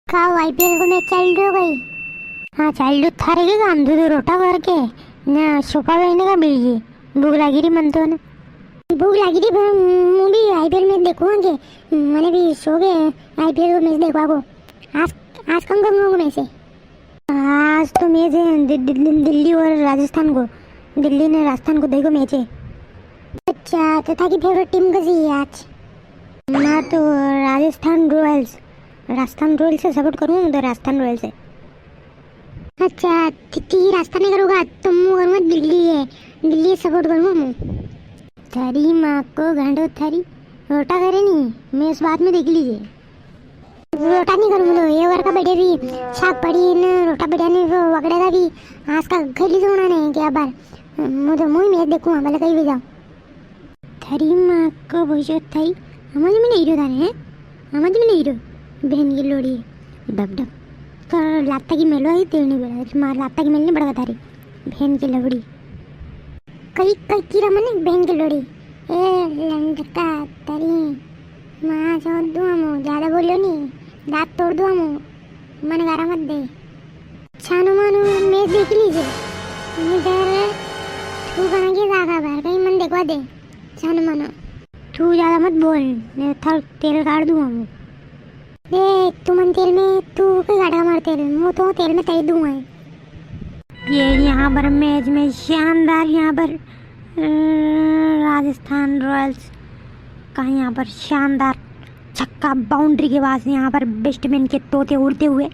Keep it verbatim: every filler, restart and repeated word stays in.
का आईपीएल को मैच चाल रह्यो कई? हाँ, चाल रह्यो। थारे के काम, तू तो रोटा करके ना सोफा पे ने का बेठी है। भूख लागी री मन तो ना। भूख लागी री, पर मु भी आईपीएल मैच देखूंगा के। मने भी शौक है आईपीएल को मैच देखवा को। आज, आज कौन कौन को मैच है? आज तो मैच है दि-, दि-, दि-, दिल्ली और राजस्थान को। दिल्ली ने राजस्थान को देखो मैच है। अच्छा, तो थाकी फेवरेट टीम कसी है आज? मैं तो राजस्थान रॉयल्स, राजस्थान रॉयल्स से सपोर्ट करूँ, मैं तो राजस्थान रॉयल्स से। अच्छा, ती, ती राजस्थान ने करूँगा, तो मु करूँगा दिल्ली है, दिल्ली सपोर्ट करूँगा मु। थारी माँ को गांडो थारी, रोटा करे नी, मैच बाद में देख लीजे। रोटा नी करूँ मु तो, ये वर का बढ़िया भी साग पड़ी ने रोटा बढ़िया ने वो वगड़े का भी आज का खेली सोना ने क्या बार। मु तो मु ही मैच देखूँ, भले कहीं भी जाओ। थारी माँ को भोजो थाई, समझ में नी रह्यो थारे, हैं? समझ में नी रह्यो। बहन की लोड़ी, डब डब। तो लाता की मेलो ही तेल नी बेड़ा, मार लाता की मेल नी बड़वा थारी, बहन की लवड़ी। कई, कई की रमन बहन की लोड़ी। ए लंडका थारी माँ चोद दूँ मु, ज्यादा बोलियो नी, दांत तोड़ दूँ मु, मन गारा मत दे। छानो मानो मैच देख लीजे। इधर तू कना के जागा बाहर कहीं मन देखवा दे। छानो मानो। तू ज्यादा मत बोल, नी थार तेल काट दूंगा मु। देख, तू मन तेल में, तू कई काटेगा मार तेल, मु तो तेल में तई दूंगा। ये यहाँ पर मैच में शानदार, यहाँ पर, अ, राजस्थान रॉयल्स का यहाँ पर शानदार छक्का, बाउंड्री के पास यहाँ पर बैट्समैन के तोते उड़ते हुए।